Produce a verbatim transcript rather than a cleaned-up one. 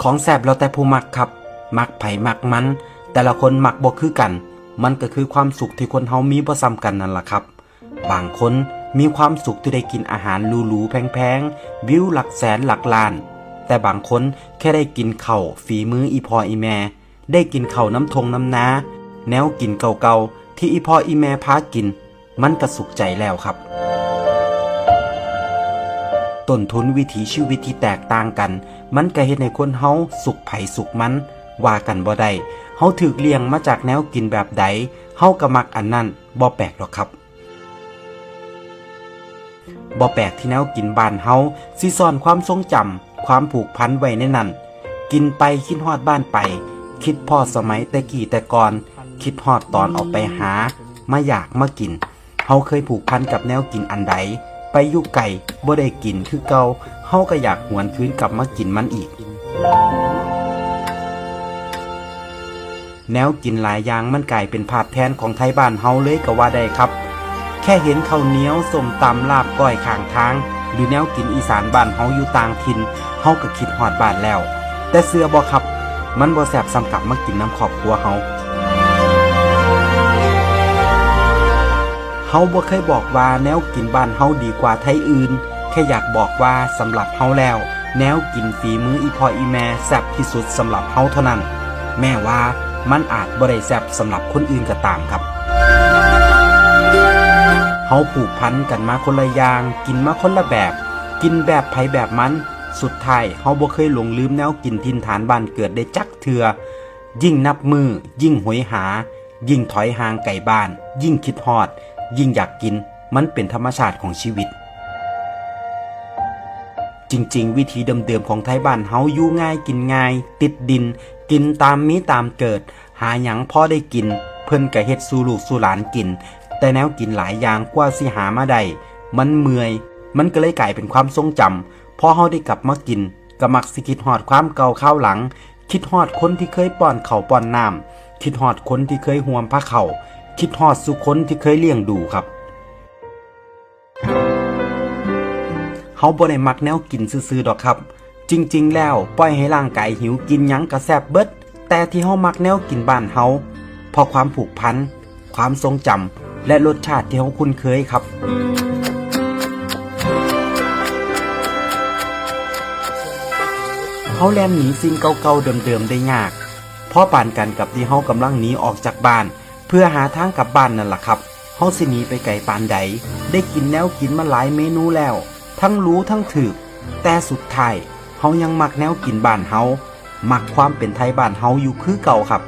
ของแซ่บแล้วแต่ผู้มักครับ มักไผมักมัน แต่ละคนมักบ่คือกัน มันก็คือความสุขที่คนเฮามีบ่ส่ำกันนั่นล่ะครับ บางคนมีความสุขที่ได้กินอาหารหรูๆแพงๆ วิวหลักแสนหลักล้าน แต่บางคนแค่ได้กินข้าวฝีมืออีพ่ออีแม่ ได้กินข้าวนำท่งนำนา แนวกินเก่าๆที่อีพ่ออีแม่พากิน มันก็สุขใจแล้วครับ ต้นทุนวิถีชีวิตที่แตกต่างกัน มันก็เฮ็ดให้คนเฮาสุขไผสุขมัน ว่ากันบ่ได้ เฮาถูกเลี้ยงมาจากแนวกินแบบใด เฮาก็มักอันนั้น บ่แปลกดอกครับ บ่แปลกที่แนวกินบ้านเฮาสิซ่อนความทรงจำ ความผูกพันไว้ในนั้น กินไปคิดฮอดบ้านไป คิดพ้อสมัยแต่กี้แต่ก่อน คิดฮอดตอนออกไปหา มาอยากมากิน เฮาเคยผูกพันกับแนวกินอันใด ไปอยู่ไกลบ่ได้กินคือเก่า เฮาก็อยากหวนคืนกลับมากินมันอีก แนวกินหลายอย่างมันกลายเป็นภาพแทนของไทบ้านเฮาเลยก็ว่าได้ครับ แค่เห็นข้าวเหนียว ส้มตำ ลาบก้อยข้างทาง หรือแนวกินอีสานบ้านเฮาอยู่ต่างถิ่น เฮาก็คิดฮอดบ้านแล้ว แต่เชื่อบ่ครับ มันบ่แซ่บส่ำกลับมากินนำครอบครัวเฮา เฮาบ่เคยบอกว่าแนวกินบ้านเฮาดีกว่าไทอื่น แค่อยากบอกว่าสำหรับเฮาแล้ว แนวกินฝีมืออีพ่ออีแม่แซ่บที่สุดสำหรับเฮาเท่านั้น แม้ว่ามันอาจบ่ได้แซ่บสำหรับคนอื่นก็ตามครับ เฮาผูกพันกันมาคนละอย่าง กินมาคนละแบบ กินแบบไผแบบมัน สุดท้ายเฮาบ่เคยหลงลืมแนวกินถิ่นฐานบ้านเกิดได้จักเทื่อ ยิ่งนับมื้อ ยิ่งโหยหา ยิ่งถอยห่างไกลบ้าน ยิ่งคิดฮอด ยิ่งอยากกิน มันเป็นธรรมชาติของชีวิต จริงๆ วิถีเดิมๆของไทบ้านเฮาอยู่ง่ายกินง่าย ติดดิน กินตามมีตามเกิด หาหยังพอได้กิน เพิ่นก็เฮ็ดสู่ลูกสู่หลานกิน แต่แนวกินหลายอย่างกว่าสิหามาได้ มันเมื่อย มันก็เลยกลายเป็นความทรงจำ พอเฮาได้กลับมากิน ก็มักสิคิดฮอดความเก่าคราวหลัง คิดฮอดคนที่เคยป้อนข้าวป้อนน้ำ คิดฮอดคนที่เคยห่วมพาเข้า คิดฮอดสู่คนที่เคยเลี้ยงดูครับ เฮาบ่ได้มักแนวกินซื่อๆดอกครับ จริงๆแล้วปล่อยให้ร่างกายหิวกินหยังก็แซ่บเบิด แต่ที่เฮามักแนวกินบ้านเฮา เพราะความผูกพัน ความทรงจำ และรสชาติที่เฮาคุ้นเคยครับ เฮาแล่นหนีสิ่งเก่าๆเดิมๆได้ยาก พอปานกันกับที่เฮากำลังหนีออกจากบ้าน เพื่อหาทางกลับบ้านนั่นล่ะครับ เฮาสิหนีไปไกลปานใด ได้กินแนวกินมาหลายเมนูแล้ว ทั้งหรูทั้งถูก แต่สุดท้าย เฮายังมักแนวกินบ้านเฮา มักความเป็นไทบ้านเฮาอยู่คือเก่าครับ